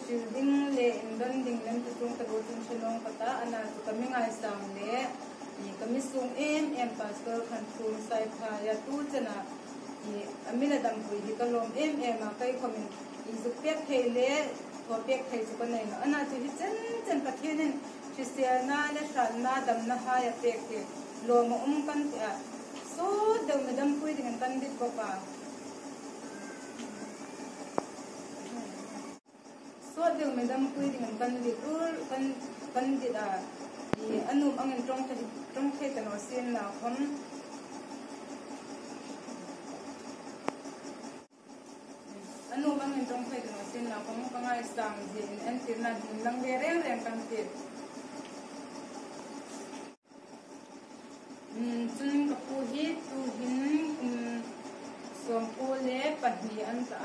Hril ding le in don ding nan ti chung ka duh chung hre lawng ka ta ana chu ka mi ngaisang le i ka mi sung em em Pastor Khan Thum Saiphai a tu chen ah i a mi la dam pui hi ka lawm em em a kei khawm in i zuk pek thei le thaw pek thei chu ka nei lo ana chu hi chen chen Pathian in hriselna le hranna damna hai a pek hi lawm a um kan ti a sawt deuh mi dam pui ding in kan dit bawk a. Sawt deuh mi dam pui ding in kan dit ur kan kan dit a i a num ang in tawng thei tawng thei ta lo sin la khawm. A num ang in tawng thei ta lo sin la khawm ka ngaisang zia in entirna hmun lang ve reng reng kan ti. Cun ka pu hi tuhin kum 92 an tah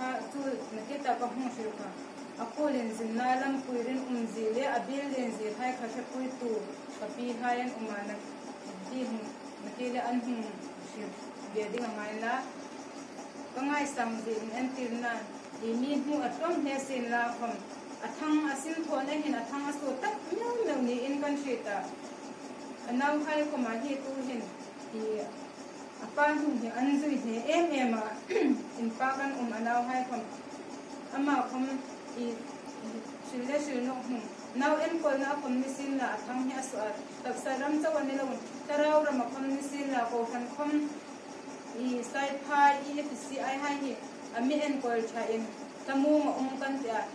ah cu na ti ta ka hung hrilh kha. A kawl in zinlai lampui rin um zi le a bil len zi hai kha hrepuitu ka pi hai an um ah na ti hung na ti le an hung hrilh ve ding a ngai la. Ka ngaisang zi in entir na i mi hmuh a tlawm hle sin la khom. A thang a sin thawn eh hin a thang a su tak meuh meuh niin kan hriat a. A nau hai khawm ah hi tu hin i a pa hnung hi an zui hle em em a. In pa kan um a nau hai khawm amah khawm i hril le hril nawk hnung nau enkawlna a khawm ni sin la a thang hi a su a. Taksa ram chauh a ni lo in thlarau ram a khawm ni sin la kohhran khawm i Saiphai EFCI hai hi a mi enkawl tha in Tlamung a um kan tiah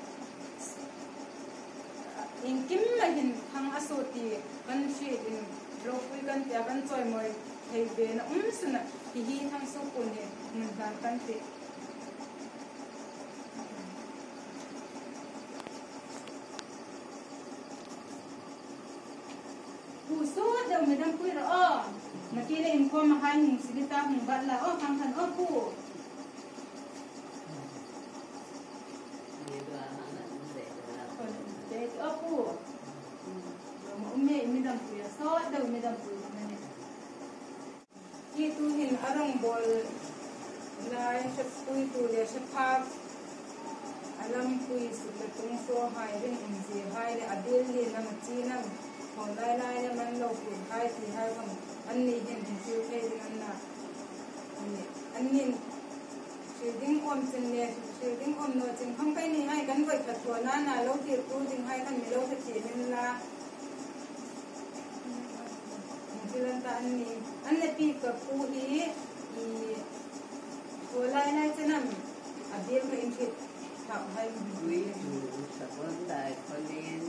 engkim mai hin thang a su ti kan hriat in ropui kan tiah kan chawimawi thei ve na um sun a hihi thang su kun hi mun hlan kan ti. Pu sawt deuh midang pui rawh aw. Nakile inkhawm a hai hmung silita hmung bat la aw khang khan aw pu. Hi tu hin a rawngbawl lai hrepuitu le hrephak a lampui sut le tung saw hai rin um zi hai le a bil li nam chi nam thawn lai lai le man lo put hai ti hai kham an nih hin hin thil thei ding an na An nin hril ding awm chin le hril ding awm naw chin kham kai ni hai kan voi khat thua na na lo tir tu ding hai kan mi lo hre thiam in la thil an ta an ni an le pi ka pu hi i thua lai lai chenam a bil ka in thit thak hai Tui chu sakon dai kholin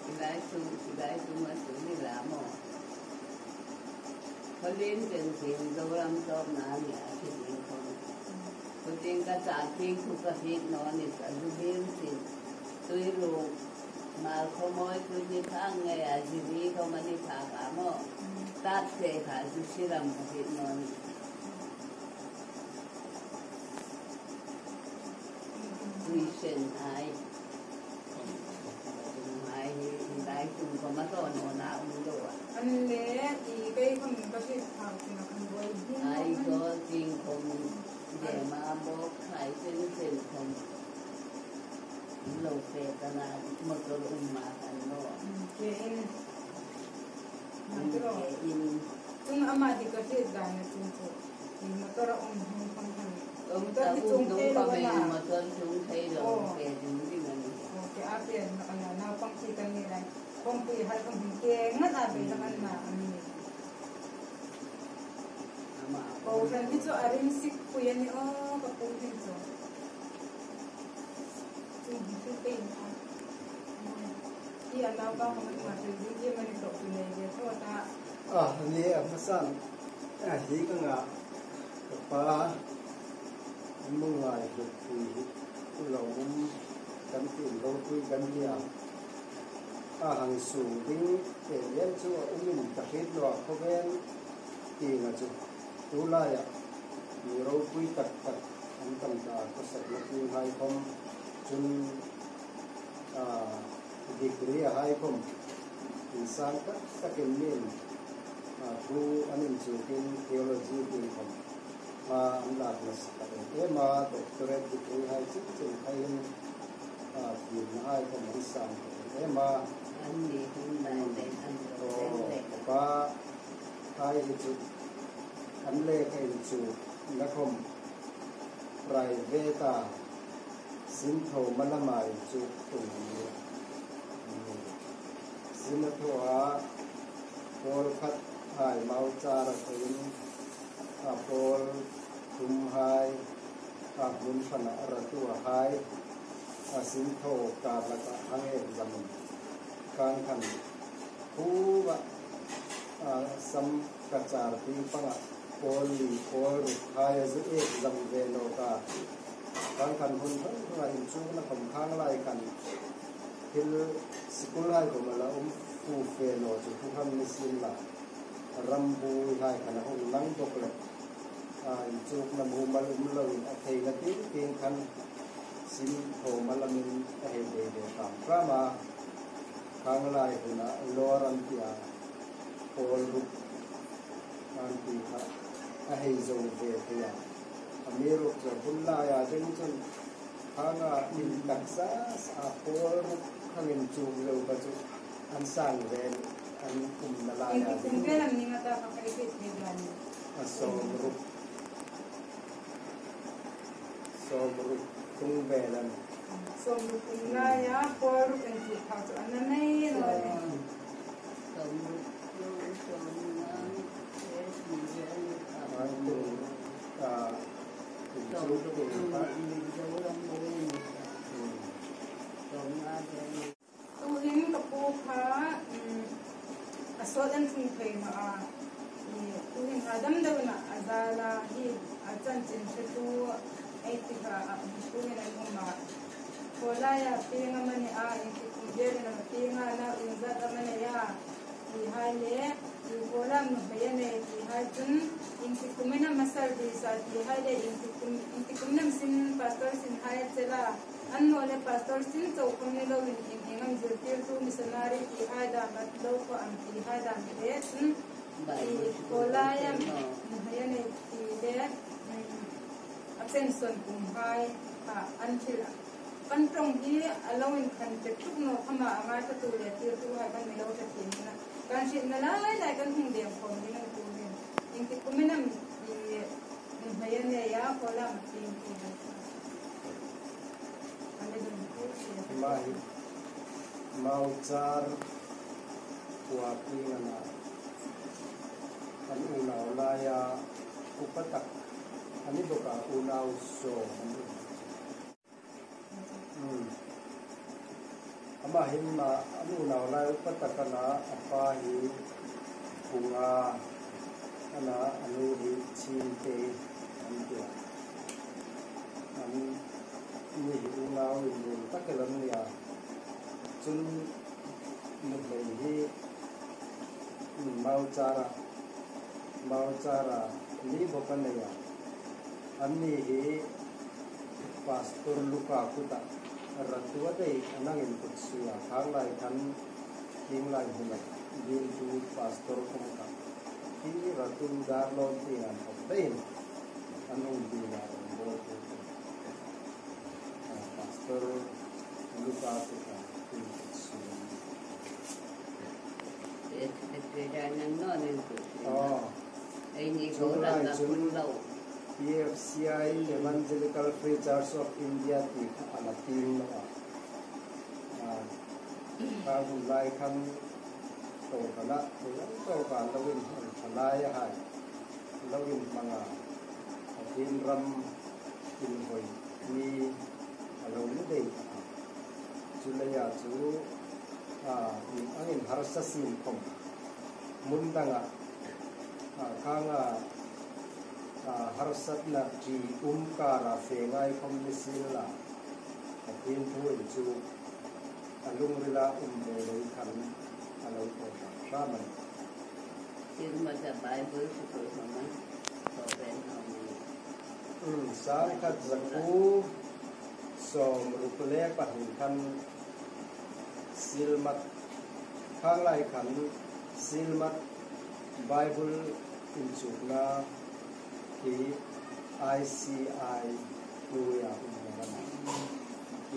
silai chu silai chu ma chu ni la maw. Khualin Tengzing Zoram cawknak nih a si ding khom. Cutin ka ca khi khu ka hit nawn i a zubil sin. Tuiruk mal khuamawi tu ni kha ngei ah ziri ko ma ni tha ka maw. Tat te kha zu siram ka hit nawn i. Tuisen ai. Ai hi lai tung ko ma to no na um do ah. An le i kei khom ka hrit phak chin kan buai ding Ai ko jing khom de ma bo khai chen chen khom lo pe ta na motor um ma kan no. Ke in Ke in chung ama di ka hrit dan na chung chu i motor um hung khom khan um motor ta hi um chung dong thei pa lo me na motor chung thei lo o ke ding ding ani. O ke a pe na kana na pang chi kan ni lai pong pui hai khom hin ke ngat a be na kan na ami Ama ko ran hi chu arin sik pui ani o ka pu hin chu chung hi chu pe na hi anau pa khom ma chu ding ge mani to pu nei ge tho ta. A ni a hmasan a hi ka ngah ka pa mungai hlut pui hi u lo um kan ti in ropui kan nia a hang su ding teh lian chu a um in ka hrit lo a khawvel ti nga chu tu laiah mi ropui tak tak an tam ta khawsakna king hai khawm chun a degree a hai khawm insang tak takin min thu an inchukin theology tin khawm. Hma an lak nasa ta em em a, doctorate degree hai chin chin pheiin fimna hai pawh an sang ta em em a. An ni hun lai leh an lo thleng leh. Aw pa hai hi chu an lehkha inchuh nakhawm private a sintho malama inchuh tum an ni a. Sin a thawh a pawl khat hai mau char a thawhin a pawl thum hai a hmun hranah ratu a hai a sintho kar lakah hang exam khan khan khuva a sam ka char ping pangah pawl li pawl ruk hai a zu exam ve lawk a khang khan hmun hrang hrangah inchungna khawm khang lai khan thil sikul hai kawm a la awm fu fe law chu thu ham ni sin la. Rambu i hai khan a hung lang bawk le. A inchukna mumal um loin a theihna ting ting khan sim thawm a lamin a hei bei ve hram hram a. Khanglai hunah lawr an tih a, pawl ruk an tih kha a hei zo ve thei a. A mi ruk chu a hun laiah ding chuan khanga in taksa a pawl ruk khang inchuk zo kha chu An sang vel an umna lai ah ding a sawmruk sawmruk tung vel a ni. Sawmruk kum laia kawlruk in tih phak chu a na mai lo a ni. Sawmruk chu sawmnga he ti vel a An tung a in chu Sawmruk tung chu kha. Mizoram mawi a ni. Sawmnga vel a ni. Tuhin ka pu kha a sawt an thlung thei ma a, i tuhin hahdam deuhin a zal a, hi a chanchin hretu ei tikah a tuhin an awm a, Khawlaia peng a mani a, engtik kum velin a peng a, nau engzat a manei a tih hai leh i Khawlam nuhmei a nei tih hai chun engtik kumin a masal disa tih hai leh engtik kum engtik kumin a sin pastor sin hai a chelh a. An naw le pastor sin chokhawm ni loin eng eng an zirtirtu missionary tih hai dan rat lo pawh an tih hai dan te cun i kawlai a nuhmei a nei ti le a pension kum hai ah an thil kan tawng hi a lo in khan tek tuk naw khama a ngaithla le tirtu hai kan milo tha thin in a kan hrilh na lai lai kan hung deng khawm ding an tu hin engtik kumin am i nuhmei a nei a kawlam a ping ti hai. Mah hi Maucar khua Pingan ah an unau lai ah upa tak an i bawk ah unau sawm an um. Amah hin mah an unau lai upa tak an ah a pa hi Phunga an ah a nu hi Chinte an tiah. An ni hi unau inrul tak el an ni a, chun nuhlei hi Mauchara Mauchara li bawk a nei a, an ni hi Pastor Luka kutah Ratua dei a nangin kut suia khang lai khan Thinglai hmunah diltu Pastor kawngka hi Ratu Darlawn tiin an thawk daih an um ding ah rawngbawltu Pastor Luka kutah in kut suia. Chu lai cun EFCI, Evangelical Free Church of India, ti kha a la ting lo a. Kha hun lai khan tohranah thei ang tawk ah lo in an tha lai a hai lo in hmang a, Pathian ram in hawi mi a lo ni dei tak a. Chulei ah chu a in ang in harsa sim khawm hmun dang ah khang a harsatna ṭi um kar ah fe ngai khawm ni sil la Pathian thu in chu a lungrila um ve lei khan a lo tawh hram hram a ni. Thil hmasa Bible sikul hmang a thawh ve hna mi. Umm sangkhat zaku 62 khan Silmat khanglai khan Silmat Bible inchukna hi ICI hnuaiah um lo a ni.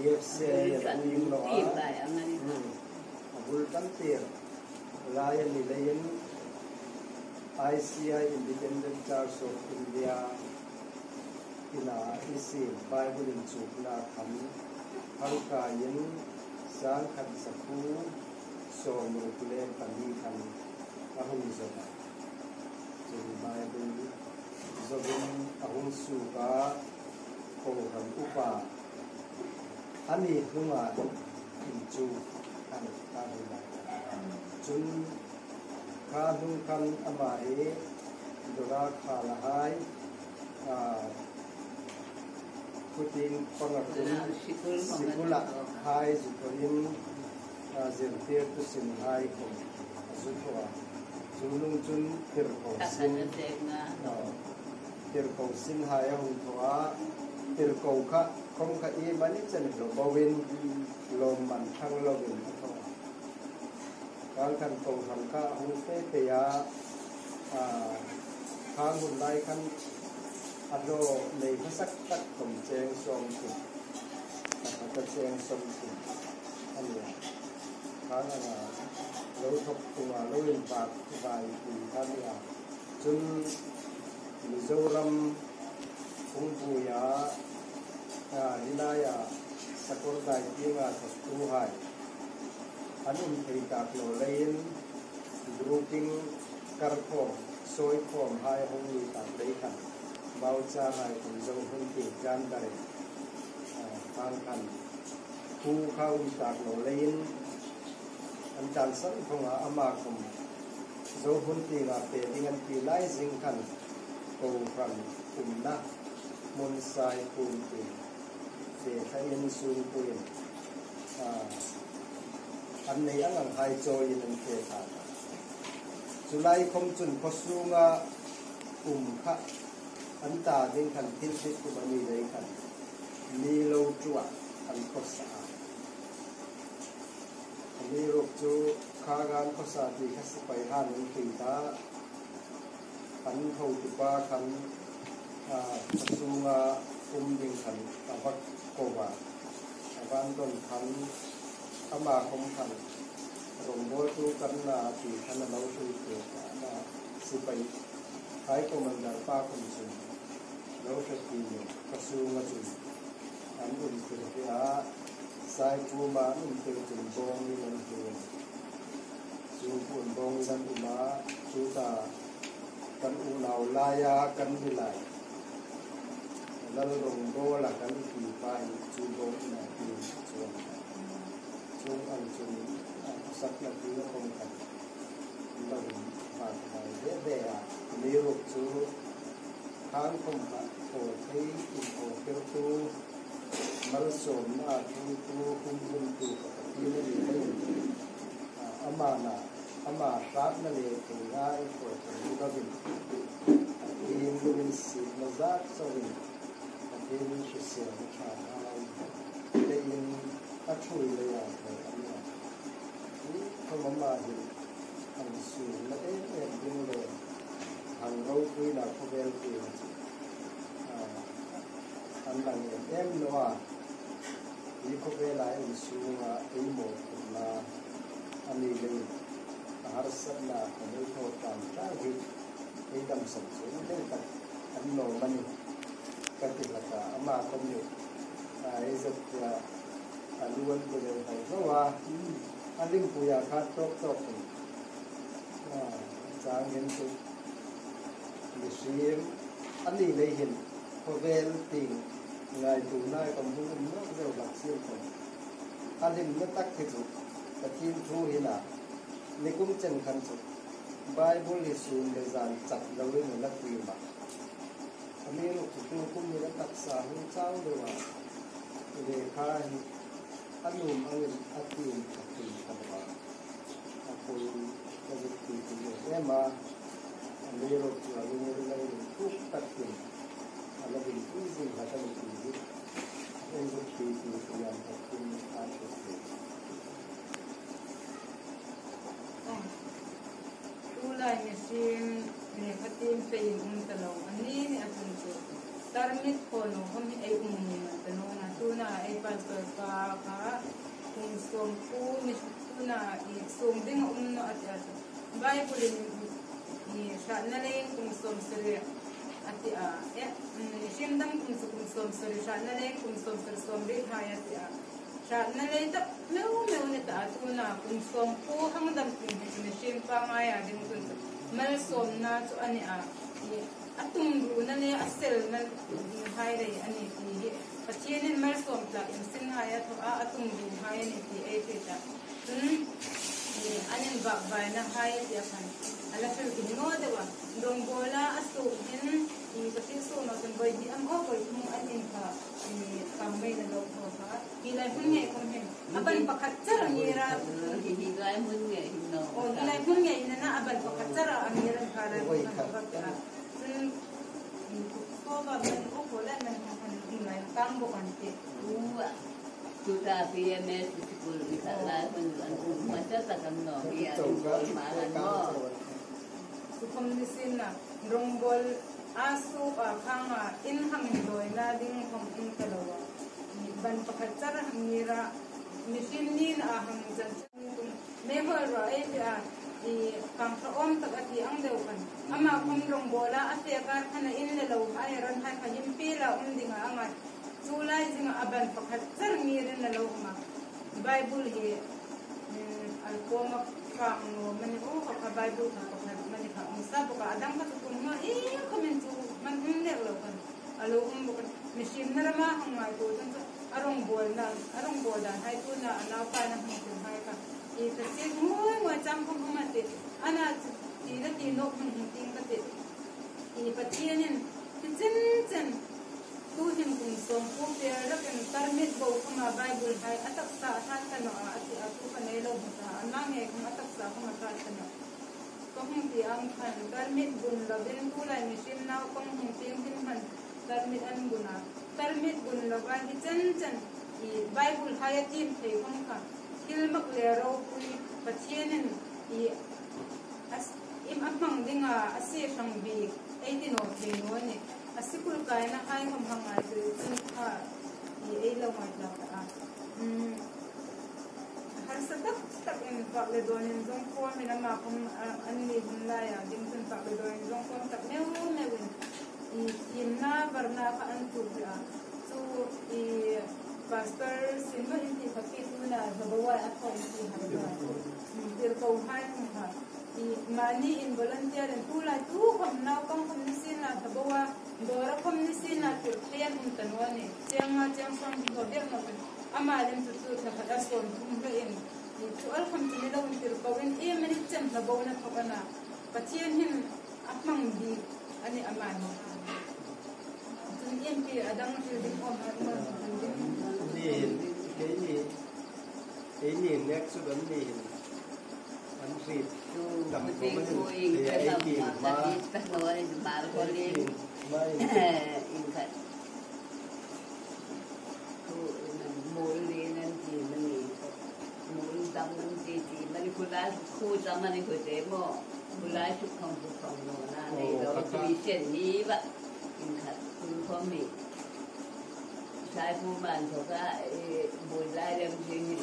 EFCA a puing lo a, a bul tan tir lai a ni leiin ICI Independent Church of India ina isin Bible in chukna khan thangkaiin 1964 khan a hung zawm a. Cun Bible zovin a hung suk a, kawhhran upa an i hnungah inn cu an a hung lai. Cun kha hnung khan amah hi dawra khal a hai, phuting pangakun sikul ah hai zu in zirtirtu sin hai kum a zu thawh. Cu nung cun tirhko sin hai a hung thawh ah tirhko kha khom kha i man i cen lo bo in lawmman thang lo in a thawh. Kal khan ko hram kha a hung fe te ah khang hun lai khan a hlaw nei hmasak tak kom cheng sawm thum pakhat a cheng 30 a ni a. Khang anga lo thawk tunga lo in vak vai pui kha ni a. Cun Mizoram phungbui ah hilai ah Sakawrdai tianga thawktu hai an um thei tak lo leiin grouping karkhawm sawikhawm hai hung ni tak lei khan Baucha hai kum zo hun ti tlan dare khang khan pu kha um tak lo leiin an tlan san thunga ama kum zo hun ti nga pe ding an ti lai zing khan ko ran umna mun sai pum ti fe tha in sung puin an nei ang ang hai chawi in an fe tha chulai khom chun kho sunga um kha an ta ding khan thil thit kum ani lei khan mi lo tua an kho sa ani ruk chu kha gan kho sa ti kha sipai han an tui ta an ho tu pa khan sunga ding khan awak ko wa awan don khan ama khom khan rong bol tu kan na ti khan lo tu te na sipai hai commander pa khom chun lo hre ti ne ka sunga chun an um te te a sai pu ma an um te chun bong ni an te chu pun bong dan uma chu ta kan u nau laya kan ni lai lal rong bo la kan ti pa hi chu bong na ti chuan chung ang chung sak na ti na kong kan lo ma thai de de a mi ruk chu khang khom ha tho thei in tho ker tu mal som na thu tu kum zum tu ka ti na ni mai ama na ama rat na le te nga i ko tu ka bin in luin si na zat so in tin shi se na tha ai te in a thui le ya the ani a ni thom ma hi an su na em em ding le hang ro pui na kho vel ti an lang em em lo a ni kho vel ai un su nga ei mo na ani le har sat na ko nei tho tam ta hi ei dam sam chu te tak an no mani ka ti la ka ama kom ni ai zat ya aluan ko le bai zo wa alim puya kha tok tok a chang hen chu mi sim ani le hin ko vel ting ngai tu nai kom hu um no zo lak sil ko alim na tak thi chu ta tin thu hi na nikum chen khan chu Bible hi sun le zan chat lo in la ti ma ami ru chu tu kum ni la tak sa hu chau de wa le kha hi anum angin atim atim ka ba apoi ka zu ti ti le ema ami ru chu alu ngur lai tuk tak tin ala bin tu zing ha ta ni ti ei zu ti ti ti yan ta tin a chu ti. Tu lai mi sim le khatim pe in um ta lo ani ni atun chu Tarmit ko no hom hi ei um mu man ta no na tuna ei pastor pa kha kum sawm pu mi tuna i sum ding a um no ati a Bible in i hratna leng kum 70 ati a e hrim dam kum su kum 70 hratna leng kum 70 sawm ri thai ati a hratna lei tak meu meu ni ta tuna kum sawm pu hang dam tin hi chu mi hrim pa ngai a ding tun chu mal sawm na chu ani a i atum ru na le a sel na hai rei ani ti hi Pathianin mal sawm tlak in sin hai a thaw a atum ru hai ani ti ei ti ta chun anin bak vai na hai ti a khan ala fil kin ngo dewa dongbola a su hin i ka thil su no chun voi hi am o voi thung an in kha i kang mei na lo tho kha hi lai hun nge kom hen aban pakhat char ngira hi hi lai mun nge hin no o hi lai hun nge ina na aban pakhat char amiran kha lai Voi hun khat. kha ka chun ko ba man o ko la man han ngai kang bo kan te u tu ta PMS school i kha lai mun an um ma cha ta kam no hi a จงก็ ma han mo สุขมนิสินนะรงบอลอาสูปอาข้างอ่ะอินหังโดยนาดิ้งของอินกะลวะบันประคัจจระหังนีระมิชินนีนอาหังจันตุมเมบอรอเอฟอาอีกังพระอมตักอธิอังเดียวกันอามาคมรงบอลอาเตียการขณะอินเลวไอรันให้ขยิมปีละอุ้มดิ่งอางัดจูไลจิงอบันประคัจจระมีรินเลวมาไบเบิลเฮ al ko ma kang no mani o ka ka Bible ka ka mani ka um sa ka adang ka tu ma e ka men tu man um ne lo kan alo um bo kan machine na rama hang mai ko chan arong bol na arong bol dan hai tu na anaw pa na hang tu hai ka e ta se ngoi ngoi cham kom ma te ana ti na ti no hang hang ting ka te e pathianin ti chen chen tu hin kum som pu te rakin tarmit bo kuma Bible hai atak sa tha ta no a ati a tu ka nei lo ta anna nge kum atak sa kuma ta ta no ko hung ti ang khan tarmit bun lo bin tu lai mi sim nau kong hung ting hin man tarmit an buna tarmit bun lo ba hi chen chen i Bible hai a tim thei khom kha thil mak le ro pui pathianin i as im amang dinga ase sang bi ei ti no thei no ni asikul kai na hai khom hangai tu chun kha i ei lo mai la ta a har sa tak tak in pak le don in zong ko mi na ma khom an ni hun la ya ding chun pak le don in zong ko tak meu meu in i kim na barna ka an tu a chu i pastor sin ma in ti phaki tu na zabawa a tho in ti har ba dir ko hai khom kha i mani in volunteer in tu lai tu khom nau kong khom ni sin na thabawa dora khom ni sin na tur thian um tanwa ni chiang a chiang som do bek no kan ama lim chu chu tha khat a som thum hla in i chu al khom chu ni lo in tir ko in e mani chem thabo na thokana pathian hin amang bi ani ama ni chun em pi adang thil ding om har ma ding นี่เห็นเกนี่เอนี่เน็กสุดนี่เห็นอันรีด tu ดำ ku ผมมัน ku in เสีย ka ไอ้ ma กิน ka มา ti ta no ma ko ไอ้ li กินไม่ in kha ku mul li nan ti mani mul dam nan ti ti mani ku la ku dam mani ku te mo ku la chu khong ku khong no na nei do tu xian ni ba in kha ku ko mi sai pu man tho ka bùi lai dem jing ni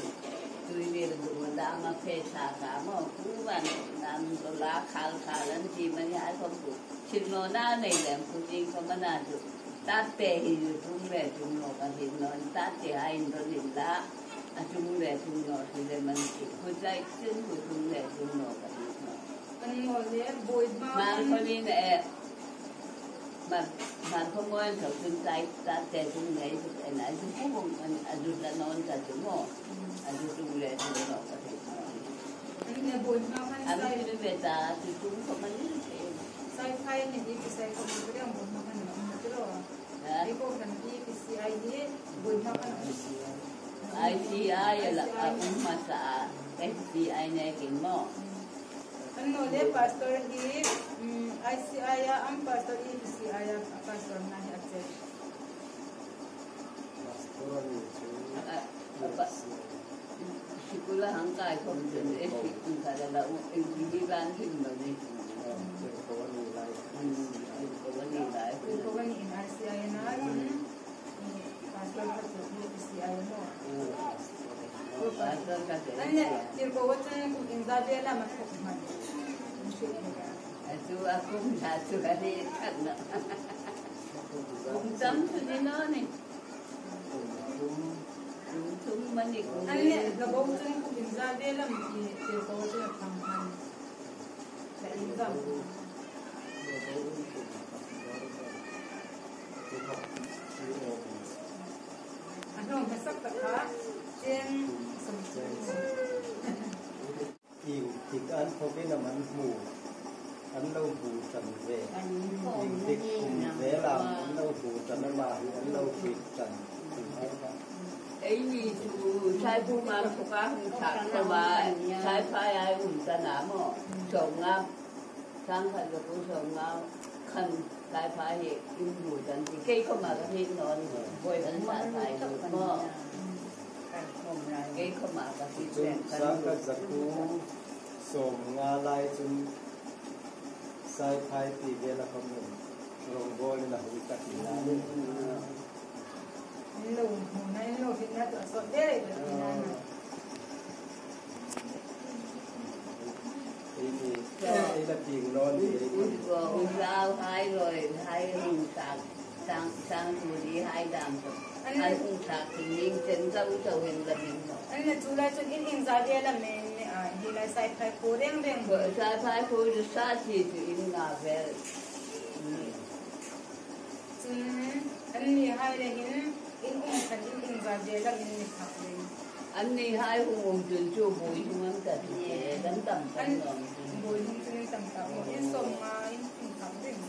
tui ni du ma da ma phe sa ka mo ku man nam to la khal khal an ti mani ai khom ku chin no na nei lem ku jing ko ma na ju ta te hi ju tung le tung no ka hin no ta te ai in do ni la a tung le tung no si le man ti ku jai chen ku tung le tung no ka hin no อันโนเลบุยมา ma ko ni ne mà mà không có anh thầu chân tay ta tè chung này anh anh cũng không anh anh rút ra non ra chúng mò anh rút chung lệ chúng nó có thể อันเนี่ยบุยมาคัน anh ใส่ đi về ta thì chúng không ăn như thế ใส่ไฟเนี่ยอีพีใส่คอมพิวเตอร์บุยมาคันเนาะจะรอไอ้พวกนั้นอีพีซีไอดีบุยมาคัน ICI là ông mà xã SCI này cái mò อันโนเล pastor ฮี ICI อัม pastor EPCI pastor นะฮีอัจเจ ตัวนี้ชื่อ Sikula hangkai không chừng SC cái là ông đi bán thịt mà đi เจอตัวนี้ไร ừ có vấn đề lại Tirhkoh a nih in RCI a na cun pastor kha cu UPCI a maw? An le tirhkoh ah cun kum in za vel ah ma thawk hman. Atu a kum hna cu a he khat na. Kum tam cu ni no ni. Kum thum man ni kum. An le labo cun kum in za vel am i tirhkoh cun a thang hman. La in zam. A hlawm hmasak tak kha cheng Ing tik an thawk in am an hmu an lo hmu tan ve. Ing tik kum zel am an lo hmu tan a mah hi an lo hrit tan ti hai kha. Ei ni cu Saipu mam thuka hung thak ko ma Saiphai ai um tan ah maw sawm nga sangkhat ka pu sawm nga khan Saiphai hi in hmu tan ti kei ko ma ka hit non kan Saiphai maw kei ko ma ka hit Cun sangkhat zaku 50 lai cun Saiphai ti vel a kom in rawngbawl in a hui tak ni na. In lo hmu na in lo hit na tu a sawt ve ka ti na na. Ei ni ei la ting non ti ei อุอุลาวหายรอยหายหุงสากสร้างสร้างดูดีหายดำอันหุงสากถึงนิ่งเจนเจ้าเจ้าเห็นละมิน An le cu lai cun inn ing za vel am in hi lai Saiphai phu reng reng. สายพายพูดซาชีจุอินงาเวล Cun an ni hai le hin in um khan in ing za vel am in ni phak ling. อันนี้ให้หุงจนชูบุยหุงกันกันต่ำกัน An นอน bui hung cun in tam ta mu in som nga in ping phak ding.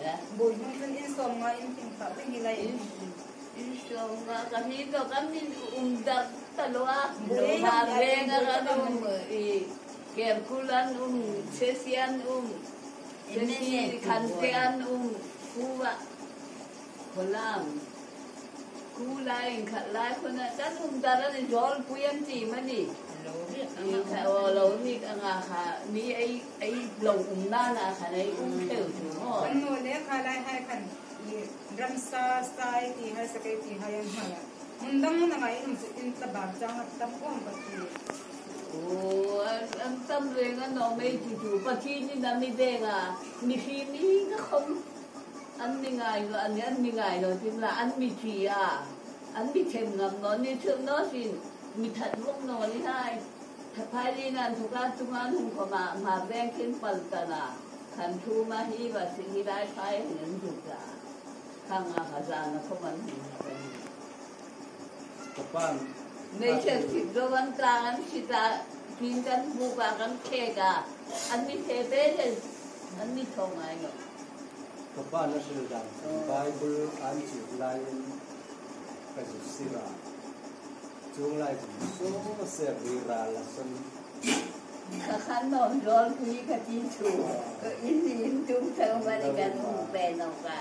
นะ Bui hung cun in som nga in ping phak ding hi lai อิ in. นสงกะฮีก็กันนี่อุมดักตะลัวมาเวงกันอุมอีเก็บกุลันอุมเชเซียนอุมเชซีคันเตียนอุมคูวะคลามคูไลขัดไลคนนั้นกันอุมดาระนี่จอลปุยมจีมันนี่ เรานี่งาค่ะนี่ไอ้ไอ้หลงอุ้มหน้านะค่ะไอ้อุ้มเขียวถึงหอ An nu le kha lai hai khan i ramsa sai ti hai sakai ti hai an hala. Mundang na ngai in in ta ba chang tam om ka ti. โอ้อันตั้มเลยงั้นน้องไม่จู่ๆปะที่นี่นะไม่แดงอ่ะมีทีนี้ก็คงอันมีไงก็อันนี้อันมีไงเนาะที่ละอันมีทีอ่ะอันมีเข็มงำเนาะนี่เชื่อมเนาะสิมีถัดลูกนอนนี่ให้ถ้าภายในนั้นทุกการทุกงานหุ่นขมามาแบ่งขึ้นปันตนาขันทูมาฮีบาสิ่งที่ได้ใช้เงินจุกจ้าข้างอาคานะเขามันหุ่น กับบ้าน ไม่ใช่สิบวันกลางอันสิตากินกันบุกกันเค้กอ่ะอันนี้เทเป้เลยอันนี้ทองไงเนาะ กับบ้านนั่นคือดังไบเบิลอันจุไลน์กระจุสิราจุงไลน์โซเซบิราละสัน ข้าขันนอนร้อนคุยกับจีชูก็อินอินจุ้งเท่ามาในกันอุ้มเป็นเอากะ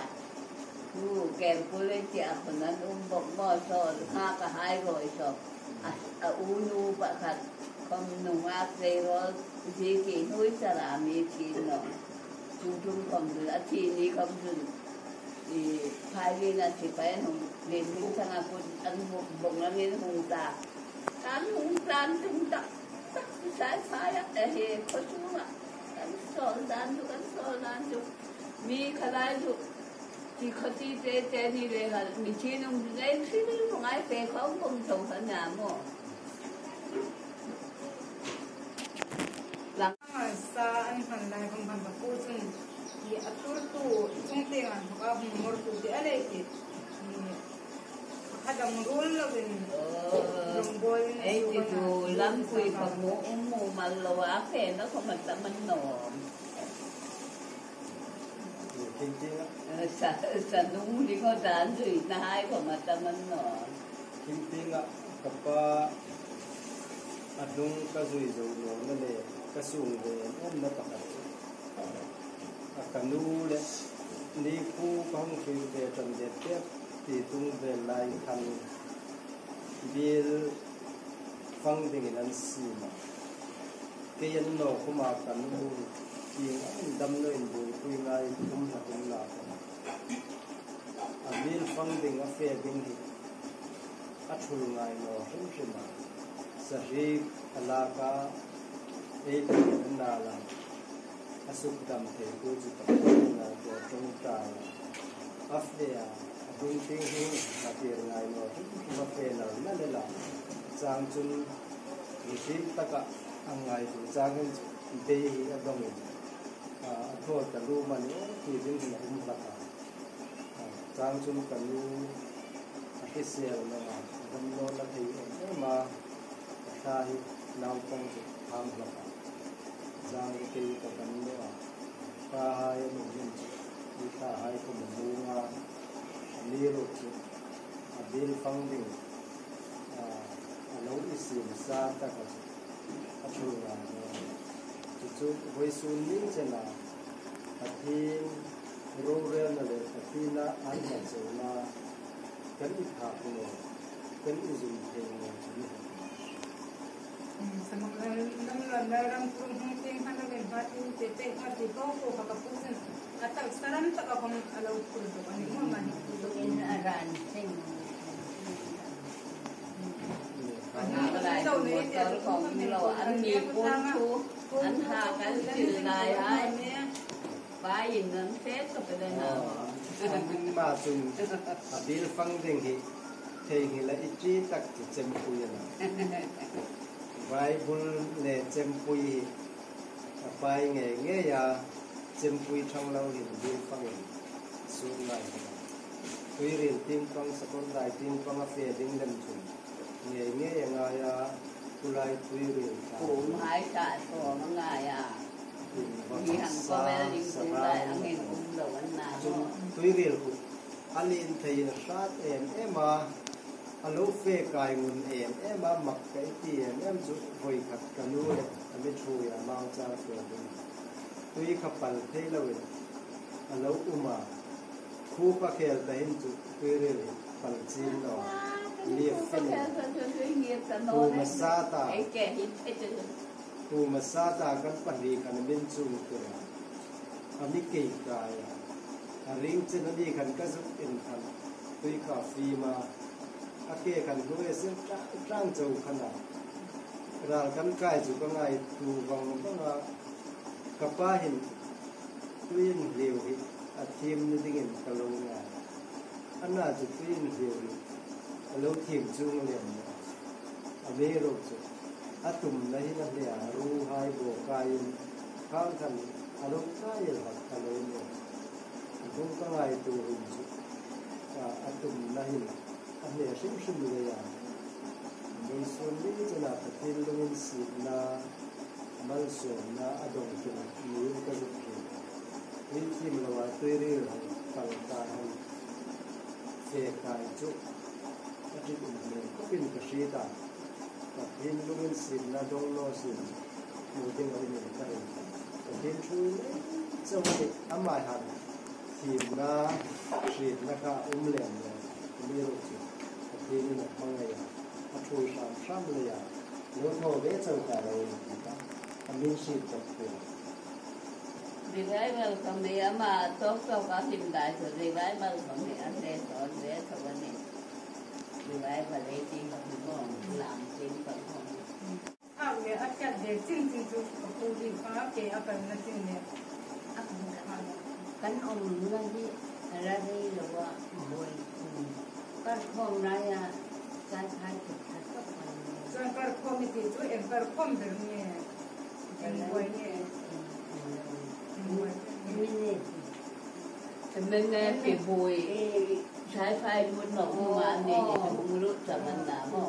ผู้แกมผู้เล่นเจ้าคนนั้นอุ้มบอกมอสอนห้ากะหายรอยสอบอ่ะอูนูปะขัดคำนุ่งอาเซรอจีกี่นุ้ยสลามีกินเนาะจุ้งจุ้งคำดูอาทีนี้คำดูอีภายในนั้นสิไปหงเรียนรู้ทางอาคุณอันบกบกนั้นเรียนหงตาตามหงตามจุ้งตักตักสายสายแต่เฮเขาชูอ่ะกันสอนดานจุกันสอนดานจุมีขลายจุที่เขาที่เจเจนี่เลยค่ะมีชีนุ่งเล่นชีนุ่งไอ้เฟย์เขาคงส่งสัญญาหมดหลัง Sa an han lai hong han ba ku chun i atur tu chung te ngan ka hung mor tu te ale ti kha dang rul lo in rong bol ไอ้ที่ดูลำคุยกับหมูหมูมันละวะแฟนแล้วเขามันตะมันหนอม จริงๆอ่ะ สนุกที่เขาดานสุดท้ายของมันตะมันหนอม จริงๆอ่ะกับป้าอัดนุงก็ซุยโจโนนั่นเลยก็สูงเลยนั่นนะปะกันอากันนูเลยนี่คู่ของฟิลเดตันเดเตียตีตุ้งเวลายคันบิลฟังดิ่งนั้นสีมา Kei an no khuma kan u ting a in dam lo in buaipui ngai um hla tum la ka a bil fang ding a fe ding hi a thul ngai lo hrim hrim a sahrik a lak a ei thei an nal a a suk dam thei tu chu Pathian in a te tawngtai a a fe a a dung ting hi a tir ngai lo hrim hrim a fe nal nal ela chang chun mihring taka a ngai duh changin bei hi a dawngin a thaw ta lu man i aw ti ding hin a um hlak a, chang chun ka nu a hrisel lo a, dam nawn a thei em em a, ka thla hi naupang chu phang hlak a, chang i kei ka dam lo a, pa hai a nung hin chu i thla hai kum a mung a, a mi ruk chu a bil fang ding a lo i sim sa tak a chu a thu ngai dawn. Chu chu vawisun ning chena Pathian rorelna leh Pathiana an hnaihchona kan i phak nge kan i zum thei nge chu ni hek lo. Ma chung a bil fang ding hi theihnghilh a i ṭi tak chu chempui a ni. Bible le chempui hi a pai ngei ngei a, chempui ṭhang lo hin bil fang in sut ngai hek ang. Tuiril tingpang sakawrdai tingpang a fe ding lem chun ngei ngei a ngai a, kulai tuiril tla in va sa sarai chun tuiril kut a lin thei in a hrat em em a, a lo fe kai ngun em em a, mak ka i ti em em chu vawikhat ka nu leh a mi thui a mau char fe ding tui kha pal phei lo in a lo um a. Khupa khel tahin chu tuiril hi pal chin lo a, liaf felin Pu Masata kan pahnih khan a min chung tur a, a mi kei kai a, a ring chen a ni khan ka zuk en khan tui kha a fim a, a ke khan hnuai a sir tlang tlang cho khan a, ral kan kai chu ka ngai tu vang vang a, ka pa hin tuiin hliu hi a thim ni dingin ka lo ngai. A na chu tuiin hliu hi a lo thim chung lem lo. A mi ro chu a tum na hin a hlea ru hai bo kaiin khang khan a lo kai el hak a lo ni. A hnung ka ngai tu hun chu a tum na hin a hle hrim hrim lei a. Beisun mi chana Pathian lungin sitna malsawmna a dawng tum niin ka zuk thin. Tui thim loah tuiril han pal kai han fe kai chu a ṭit um hmel khawpin ka hrit a, Pathian lungin sitna dawng law sin hmu ding a umin ka rin. Pathian thu mai chauh a ni, amah han thimna hritna kha a um lem lo mi erawh chu Pathianin a hmangaih a, a thu hram hram lei a, lo thaw ve chauh ta lo in ti ta, a min hrit bawk thei. Revival ka mi ama tawk tawk a hlim dai chu revival ka mi a hle tawn ve tho a ni. Revival ei tih ka hmu maw lam ting ka hmu. Phak leh a hriat ve chin chin chu ka pu hi kha ke a kalna chin leh a hmu phah lo. Kan awmna hi a la rei lo a, buai kum karkhawm laia chaiphai kut tha tawk a ni. Chuan karkhawm i tih chu eng karkhawm ber nge? Eng buai nge? Mnf bui chaiphai lut lo hmung ah mi hi chu hung lut chang an la maw?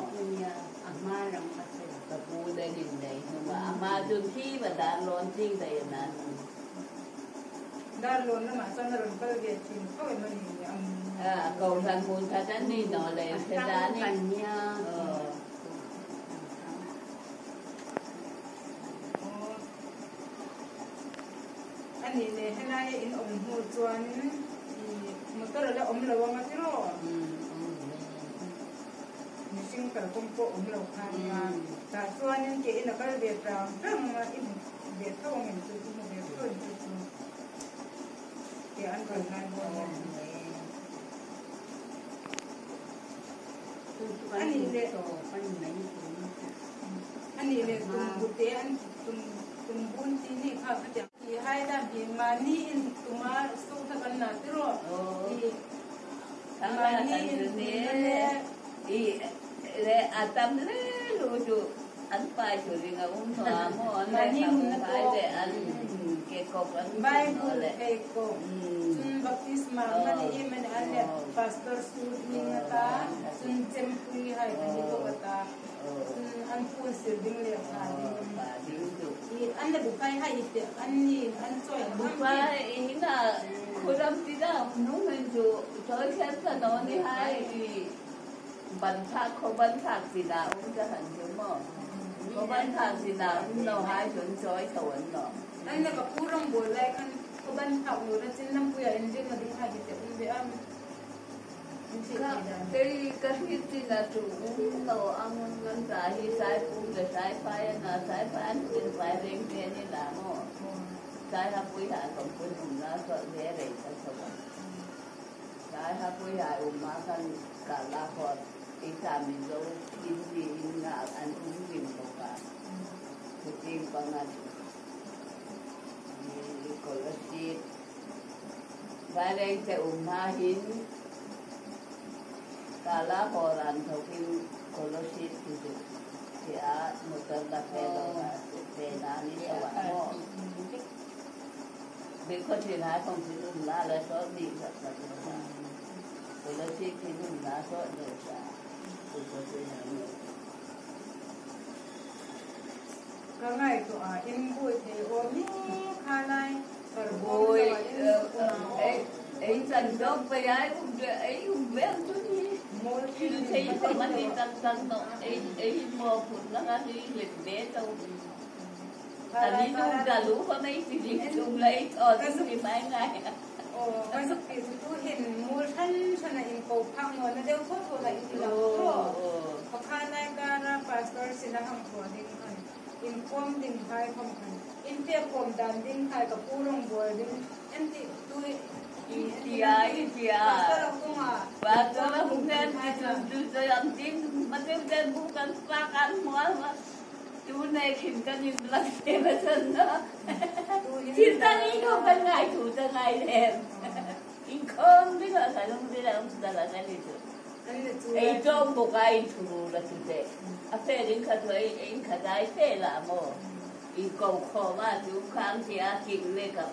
Ka pu le nin nei hnung ah a hma chun thi va dar lawn ching daih a nan. Dar lawn lamah chuan a rawn kal ve thin tho em a ni ang. Kohhran hmun khat an ni nawh le hre dan in. A nih leh helaia in awm hnu chuan i motor a la awm lo ang a tiraw? Mihring kalkawng pawh awm lo kha a nia. Tah chuanin ke in a kal ve tang tang a, i hmu ve tho ang em chu, i hmu ve tho em chu chu ke an kal lai pawh hian. A nih leh a nih leh tumbu te an tum tumbun tih nih kha ka ti ang. I hai dan hi mahni in tuma suk kha kan la tiraw i mahni in tumna le. I le a tam hle lu chu an pai chu ring a um hnuah maw an lehkhabu pai le an kekawk an Bible pheikhawk cun baptisma mani i mani an le pastor suit ning ata cun cempui hai kan i bok ata cun an phun sil ding le pha ding i an le bupai hai i te an ni an choi Bupai hina khuram ti da nung hin chu choi khen sa no ni hai i ban thak kho ban thak ti da um cha han chu mo kho ban thak ti da um no hai chun choi tho an no. An le ka pu rawng bawl lai khan khaw ban phak lo na chin lam pui ah in ring a ding hai ti te um ve a min theih thei dan. Kei ka hit ti na chu um lo ang nan ta hi sai pum le sai phai na sai phai an tin phai reng te ni la mo sai ha pui ha kom pun um na so ve rei ta so sai ha pui ha um ma kan ka la ko i ta mi zo in di in nga an um rim ko ka ku ting pa nga ni ko la si vai reng te um ma hin ka la ko ran tho kin ko lo si ti chu ti a motor da pe lo ka pe na ni so wa mo เป็นคนที่หลายของที่นุ่มลาและซอดีกับสัตว์คนละที่ที่นุ่มลาซอเดือดจ้าคุณก็ที่หาเงิน Ka ngai tu a in bui thei aw mi kha lai kar โอ้ยเอ้เอ้สันดอกไปไอ้ผมจะไอ้ผมแม่ตัวนี้ Mol คือใช้คนมันนี่ตั้งตั้งเนาะไอ้ไอ้หมอผลแล้วก็นี่เหล็กเบสเอาแต่นี่นุ่มจะรู้เขาไม่สิรินุ่มเลยตอนที่ไม่ไง Aw ka zuk ti chu tu hin mul than than a in ko phak nawn na deuh thaw thaw la in ti lo thaw. Pakha lai kara pastor sina hang thaw ding khan in kawm ding hai khawm khan in pek kawm dan ding hai ka pu rawng bawl ding en ti tu Tia tia pastor a kung a pastor a hung ten tu tu am tin ma tu ten bu kan pa kan mua ma tu nei khin kan in la te ma san na tu hin tin ta ni ko kan ngai thu ta ngai lem in khom bi la sa lung bi la um da la ka ni tu an le chu ei chom bu kai thu la tu te a fe rin kha tu ei in kha dai fe la mo in ko kho ma tu khang chi a king le ka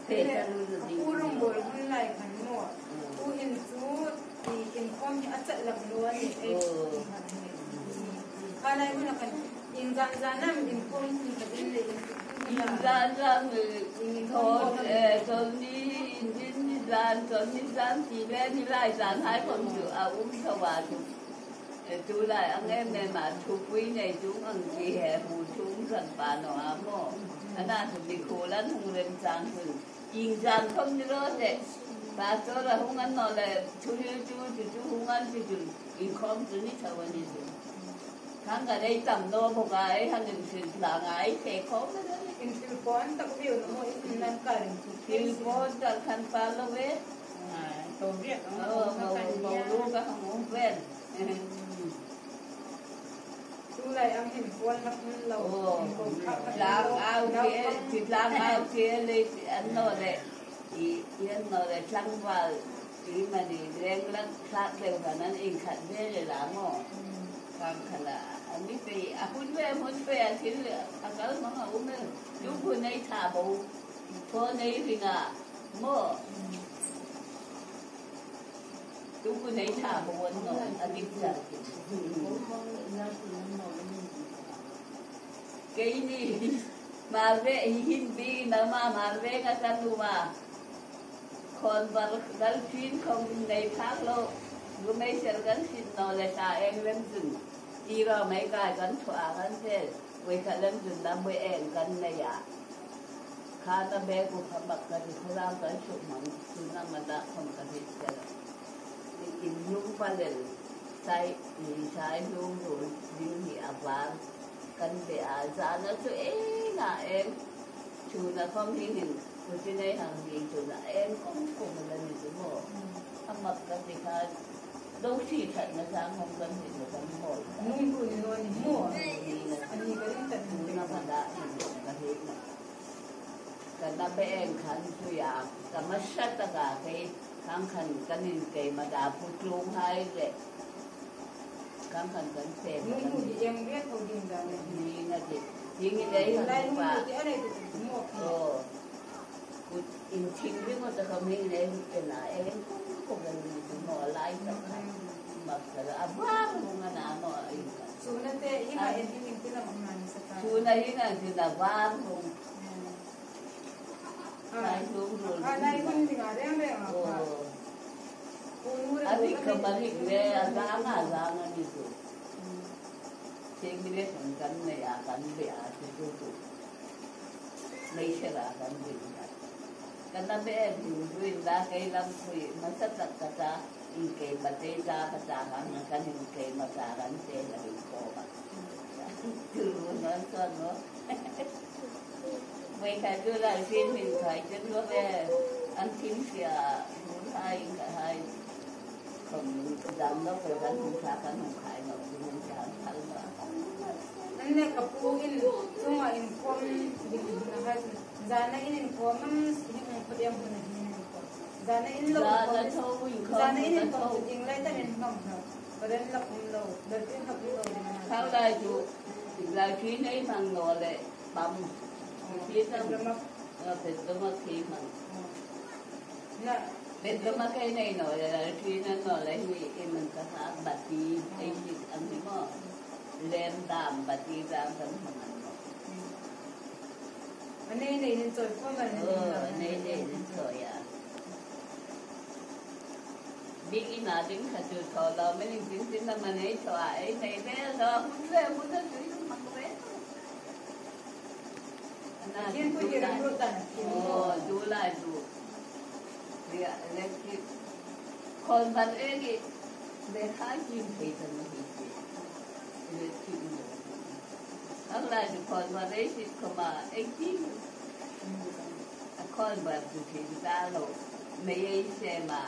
fe ta lu ka ding pu rawng bawl hun lai khan mo tu hin chu ti in khawm hi a chat lak lo ani ei kha lai hun a khan in zan zanam in khawm hun ka din le in อินจานจานทนเออจนนี้อินดินนิจานจนนิจานทีแรกนี่ไล่จานให้คนอยู่อาอุ้มสวัสดิ์จูไล่อังเอ็มในมาชุบวิในจุงอังกีแห่หูชุงสันปานอามออันนั้นสุดิโคลันหงเรมจางคืออิงจานคมนี่รอดเปาโซละหงอันนอเลยชูชูจูจูหงอันจูจูอินคอมจูนี่ชาวนี่จูทั้งกันได้ต่ำโนพวกไอ้ทั้งหนึ่งสิบหลังไอ้เทคอมเลย in thil pawn tak viu na maw in nan ka ring chu ทิวโพจากคันปาโลเว ตัวเรียก เออเมาเมาลูกก็ของเพื่อน tu lai ang hin pawn lak hun lo โอ้ in ko phak kha ล้างเอาเทียจิตล้างเอาเทียเลยอันโนเลยอีอันโนเลยช่างว่าอีมันนี่เร่งลักคลาดเร็วขนาดนั้นเองขัดเรื่อยเลยหลังอ่ะทางขนาดอันนี้ไปอาหุ่นเว่หุ่นเว่ทิ้งเลยอาการมันเอาอุ้มเลยยุคุณในชาบูพอในฟิงอ่ะโม่ยุคุณในชาบูนเนาะอันนี้จะ cái gì mà về hin bi nó mà mà về cái sao mà còn vào cái chuyến không ngày khác lo cứ mấy xe cái xin nó là ta em lên rừng đi vào mấy cái cái thỏa cái thế với cái lên rừng là mới em cái này à khá là bé của thằng bạc cái thì không làm cái chuyện mà từ năm mà đã không cái gì cả in nhung pa lên Sai sai hlum rul ding hi a var kan be a zana chu eng a eng chuna khom hi hin kutinei hang hi chuna eng kong kong la ni chu mo amak ka ti kha do chi that na sang hong kan hi lo kan mo Nung ru ni no ni mo ani ka rin tat na pa da ka hi na ka na be eng khan chu ya ka ma sha ta ka ke khang khan kanin ke ma da pu tlung hai le khang khan kan se Nung ru di eng ve ko ding da ne ni na ti ting ni dei Lai han nung pa ru ti ane tu mo โอ้กูอินทิงวิ่งมาจะเขาไม่เลยเป็นอะไรเองกูกันหมอไล่สักมาแต่ละบ้ามึงนะหมออีก Su na te hinga en hingin tila mamani sa ta. ชูในที่นั่นคือแต่บ้านมึงไล่ลุงลุง Ah, lai hun dinga reng reng โอ้ a. Pu nu re อันนี้ก็มาเรียกเลยร่างอ่ะร่างอันนี้ดูเชียงเรียกเหมือนกันในอากันไปอาที่ดูดูไม่ใช่อากันไปกันนั่นไม่ดูด้วยละใครลำคุยมันสักสักกะตาอินเกมาเตจาภาษากันกันอินเกมาจากันเตละอินโกมาคือนั่นก็เนาะไม่ใช่ดูแลชีวิตใครจะรู้ว่าอันทิ้งเสียรู้ไทยกับไทย ของดำแล้วไปกันของขากันของขายเนาะมันจะทันเนาะ An ne ka pu in chunga in kom ding na ha zana in in kom hing ko em hun hin in ko. Zana in lo แล้ว ko แล้วโชว์วิ่งเขา Zana in in โช kom ว์ ding lai tan in ngam ha. Badan la kum lo, dal tin hap lo ding na. เขาได้ดูลายที่ในมังโนเลยปั๊มที่ต้อง Lama เป็นตัวมาทีมัน na เป็นตัวมาแค่ในหน่อยที่นั่นหน่อยเลยที่มันกระทาบัตรีไอ้ที่อันนี้มั้งเลมดามบัตรีดามกันมัน อันนี้ในนี่จอยพ่อมัน เออในในนั่นสวยอ่ะบิ๊กอีน่าดิ้งขัดจุดเขาเราไม่ได้จริงจริงทำมันให้สวยในแม่เราคุณแม่คุณจะช่วยมันก็ไม่น่า เทียน ดู ผู้ยืน ได้ รู้ตัน โอ้ดูไล่ดูเรียเล็กที่คนบันเองเด็กหากินไปทำไมเล็กที่อะไรทุกคนมาได้สิเข้ามาเองที่คนแบบดูทีตาเราไม่ใช่มา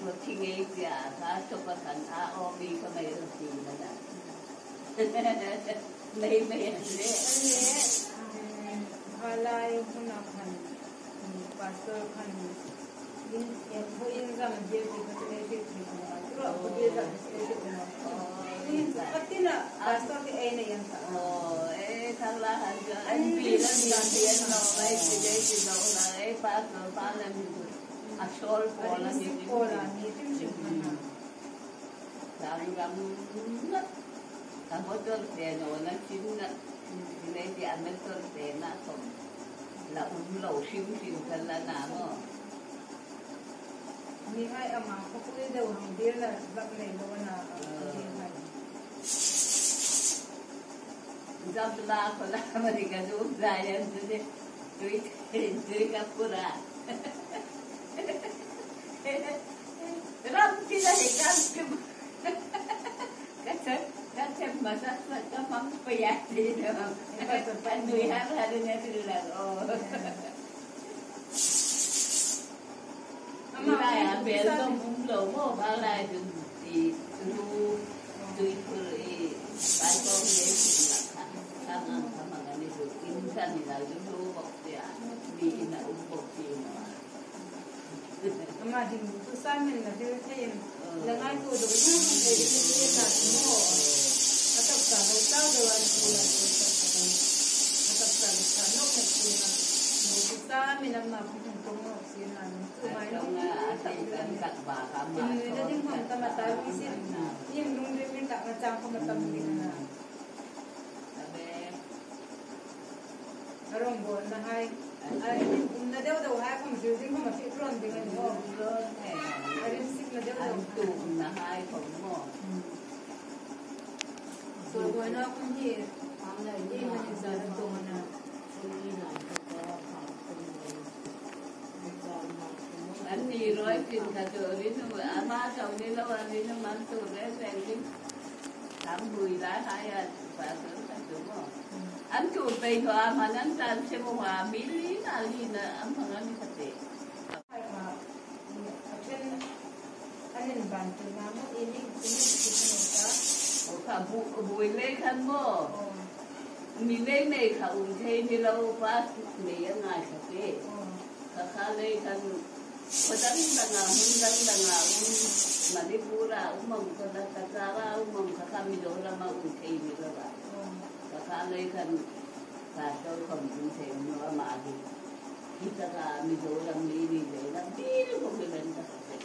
我听一下，他说个很阿阿咪ก็ไม่รู้ดีนะนะไม่ไม่เลย อันนี้ฮาลายคุณขันปาสเตอร์ขันอินเอ็นผู้อินซามันเดียวที่เขาจะได้ที่ที่มาตัวผู้เดียวจะได้ที่มานี่ปฏิน่ะปาสเตอร์ที่เอเนี่ยยัง โอ้เอ๊ะทางละหันจะอันปีละมีเรียนน้อยจะได้จะน้องละเอ๊ะป้าตัวป้าละมีอัชอลพอละมี โอลามีที่มันมา ทางรำนักทางหัวต้นเตียนนั่นชิ้นน่ะในเดียมันต้นเตียนน่ะสมละอุ้มเหล่าชิมชิมกันละน้ำอ่ะ มีให้อามาเขาพูดเดี๋ยวหังเดียวละแบบไหนโลนะ จับลาคนละมันก็ดูได้ยังดูดิดูดูกับกุระรำที่ไหนกันก็จะก็จะมาสักก็มังไปยาดีเนาะปันดุยฮะฮะดูเนี่ยดูแลโอ้ได้อะเป็นต้องมุมโลโม่บางรายถึงตีรู้ดูคือไปก็เรียนถึงหลักค่ะทำงานทำงานนี่คืออินสันนี่เราจะรู้บอกเสียมีอินอุปกรณ์เนาะ อามาหินตุสามินนะที่เทียนแล้วไงตัวดูยุ่งเลยที่เทียนนะโม่อาตับสาวเจ้าเดือนตัวอาตับสาวสาวนกในตัวนะตุสามินมาพุ่งตรงออกเสียนคือไม่ ตรง รู้ อ่ะที่กันกัดบาคำมา 因为那地方他们打微信，因为农这边打个仗，他们打不赢啊。อารมณ์บนนะให้ไอ้นะเดี๋ยวเดี๋ยวให้ผมซื้อที่ผมมาซื้อรอนดีกันบ่ไอ้ริมซิกนะเดี๋ยว อั เดี๋ยวน ตูมนะให้ผมหมอ ส่วนตัวนะคุณที่ที่มันจะตัวนะ อัน An ni roi tin kha chu rin ama chau ni lo a rin man tu reng reng ding tam bui lai hai a pa sơ kha chu mo an tu pe ho a man an tan che mo wa mi li na li na an phang an kha te Hai kha a then an in ban tu na mo i ni ti ni ti ni ta. O kha bu bui le khan mo mi le nei kha un the ni lo pa me ya ngai kha te kha kha le khan ko dang dang a hun dang dang a un Manipura umam ko da ka umam kha kha mi do ra ma un the ni lo ba kha kha le khan ta cho khom un the no ma hi hi ta ka mi do ram ni ni le na bi ko me ben ta te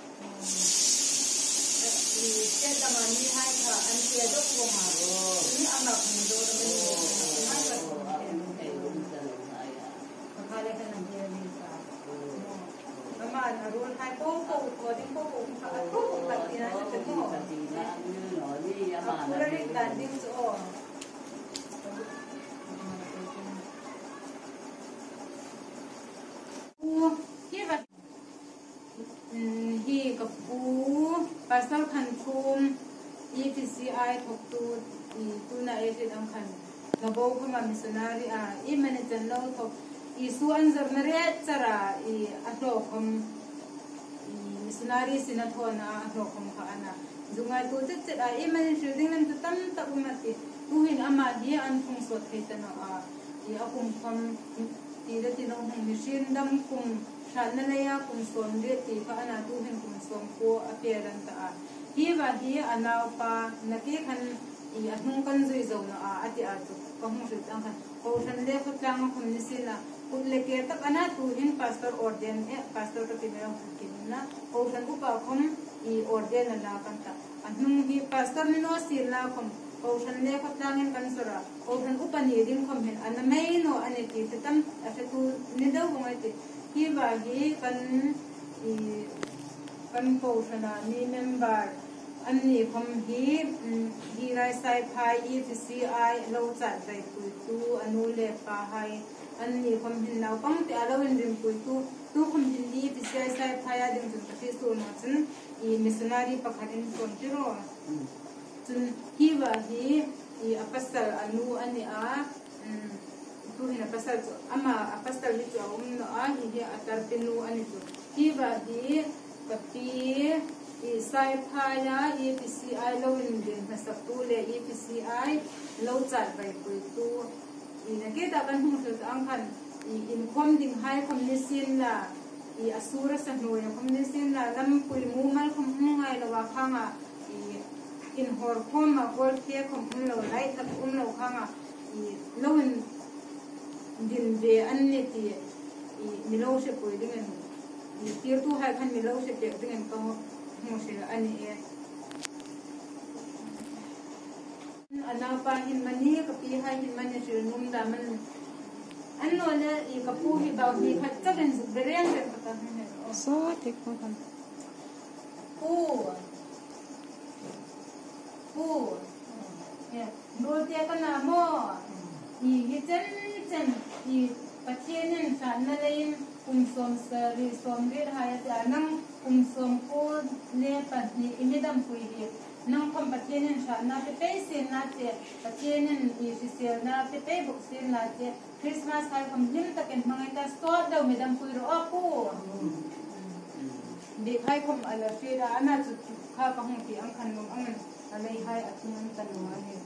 I che da ma ni hai kha an che do ko ma ni ama mi do ram ni hai kha un the un ta lo hai a kha kha le khan an che ni ta ama an rul hai po po ko ding po po kha a po po ka ti na che mo ka ti na ni no ni ya ma a na pura ri dan ding chu o pu hi va hi ka pu pasal khan khum EPCI thok tu i tu na e te dang khan na bo khama missionary a i mane chan lo thok i su an zar na re chara i a hlo khom i missionary sina thona a hlo khom kha ana zungai tu chet chet a i mane shilding lam tu tam ta umati tu hin ama hi an phung so thei ta na a i a kum khom ti da ti nong hong mi shin dam kum shan na leya kum som re ti kha ana tu hin kum som ko a pe ran ta a hi wa hi anaw pa na ke khan i a hnung kan zui zo na a ati a chu ka hung ri tang khan ko than le kho tlang khum ni sila kut le ke tak ana tu hin pastor orden e pastor ka ti me kin na ko than upa khom i orden la kan ta a hnung hi pastor ni no sila khom ko than le kho tlang in kan sora ko than upa ni ding khom hen ana mei no ani ti te tam a te tu ni do ngai ti hi wa hi kan i kan ko thana ni member an ni khom hi hi rai sai phai EPCI lo chat dai pui tu anu le pa hai an ni khom hin nau pang te alo in rim pui tu tu khom hin EPCI sai phai a ding chun ka su no chun i missionary pakhat in son tiro chun hi wa hi i apasal anu ani a tu hin apasal chu ama apasal hi chu um no a hi hi atar pinu ani chu hi wa hi kapi i sai phaya EPCI lo in din hmasak tu le EPCI lo chat bai pui tu i na ke ta kan hung thul ang khan i in khom ding hai khom ni sin la i asura sa hnuai khom ni sin la lam pui mu mal khom ngai lo wa khanga i in hor khom ma kol the khom um lo lai that um lo khanga i lo in din ve an ni ti i mi lo se pui ding an i tir tu hai khan mi lo se pe ding an ko hmu ani e ana pa hin mani ka pi hai hin mani ri num da man an no le i ka pu hi baw ni khat chakin zu beren ren ka ta hin So te ko kan pu pu ye no te ka na mo i hi chen chen i pathianin sa na lein kum som sari som ri hai ta nang kum som ko le pa ni imidam pui hi nang khom pathianin sa na pe pe sin na che pathianin i si sel na pe pe buk sin na che Christmas hai khom hlim takin mangai ta so do midam pui ro apu bi khai khom ala fi ra ana chu kha ka hong ti ang khan num ang alai hai athun an tan no ani.